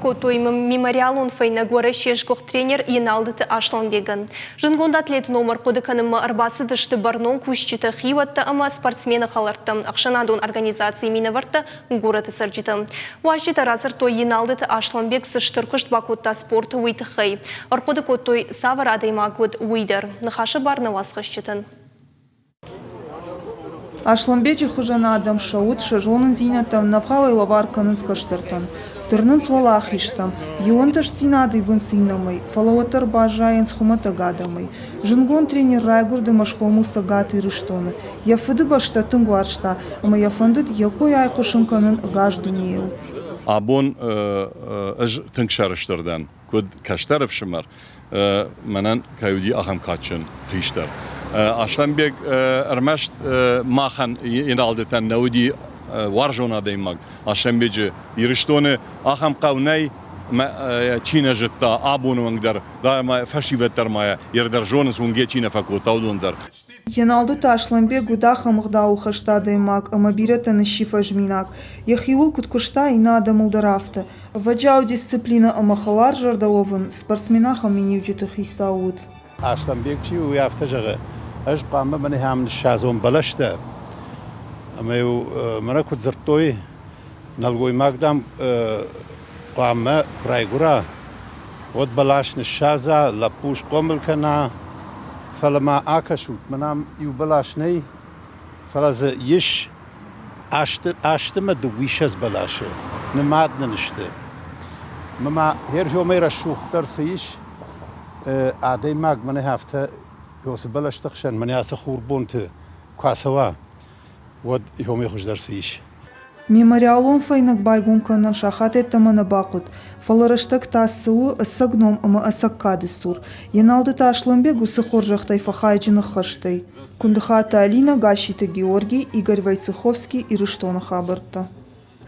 кодтой мемориалон фӕйнӕг Уӕрӕсейы сгуыхт тренер Еналдыты Асланбегӕн. Зындгонд атлеты номыр хъуыды кӕнынмӕ ӕрбацыдысты бӕрнон кусджытӕ, хиуӕттӕ ӕмӕ спортсмены хӕлӕрттӕ, ӕхсӕнадон организацийы минӕвӕрттӕ, горӕты цӕрджытӕ. Уазджытӕ радзырдтой, Еналдыты Асланбег цы стыр куыст бакодта спорты, уый тыххӕй. Ӕрхъуыды кодтой, цавӕр адӕймаг уыд, уый дӕр. Ныхасы бар нӕ уацхӕсджытӕн. Аслӕнбеджы хуызӕн адӕм сӕ уд, сӕ зонындзинӕдтӕ ӕнӕвгъауӕй лӕвар кӕнынц кӕстӕртӕн. Тырнынц уӕлахизтӕм, иу ӕнтыстдзинад ивынц иннӕмӕй, фӕлӕ уӕддӕр баззайынц хуымӕтӕг адӕмӕй. Зындгонд тренер райгуырд ӕмӕ схъомыл Цӕгат Ирыстоны. Йӕ фыдыбӕстӕ тынг уарзта ӕмӕ йӕ фӕндыд йӕ кой айхъуысын кӕнын ӕгас дунейыл. Абон ӕз тынг сӕрыстыр дӕн, куыд кӕстӕр ӕфсымӕр, мӕнӕн кӕй уыди ахӕм кадджын хистӕр. Аслӕнбег ӕрмӕст махӕн Еналдытӕн нӕ уыди уарзон адӕймаг. Аслӕнбеджы Ирыстоны ахӕм хъӕу нӕй, чи нӕ зыдта абоны онг дӕр, фӕсивӕд дӕр ма йӕ дӕр зонынц, уынгӕ чи нӕ фӕкодта, уыдон дӕр. Еналдыты Аслӕнбег уыд ахӕм ӕгъдауылхӕст адӕймаг ӕмӕ бирӕтӕн сси фӕзминаг. Йӕхиуыл куыд куыста, иннӕ адӕмыл дӕр афтӕ. Ӕвӕджиау дисциплинӕ ӕмӕ хӕларзӕрдӕ уӕвын спортсмен ахӕм миниуджыты хицау уыд. Аслӕнбег чи у, уый афтӕ зӕгъы, ӕз хъуамӕ мӕнӕ ахӕм ныссадзон бӕлӕстӕ. Ӕмӕ-иу мӕнӕ куыд дзырдтой, нӕлгоймаг, дам, хъуамӕ куы райгуыра, уӕд бӕлас ныссадза, лӕппу схъомыл кӕна. Фӕлӕ ма акӕсут, мӕнӕ ам иу бӕлас нӕй, фӕлӕ дзы ис азты мӕ дыууиссӕдз бӕласы, нымад нын сты. Мӕ ма херхёмӕй рӕсугъддӕр цы ис, адӕймаг мӕнӕ афтӕ цы бӕлӕсты хсӕн мӕнӕ ацы хурбонты куы ацӕуа, уӕд хёмӕй хуыздӕр цы ис. Мемориалон фӕйнӕг байгом кӕнын сахат йеддӕмӕ нӕ бахъуыд, фӕлӕ рӕстӕг та цы у ӕцӕг ном ӕмӕ ӕцӕг кады цур. Еналдыты Аслӕнбег уыцы хорзӕхтӕй фӕхайджын ӕххӕстӕй. Куындыхаты Алинӕ, Гасситы Георгий, Игорь Войцеховский, Ирыстоны хабӕрттӕ.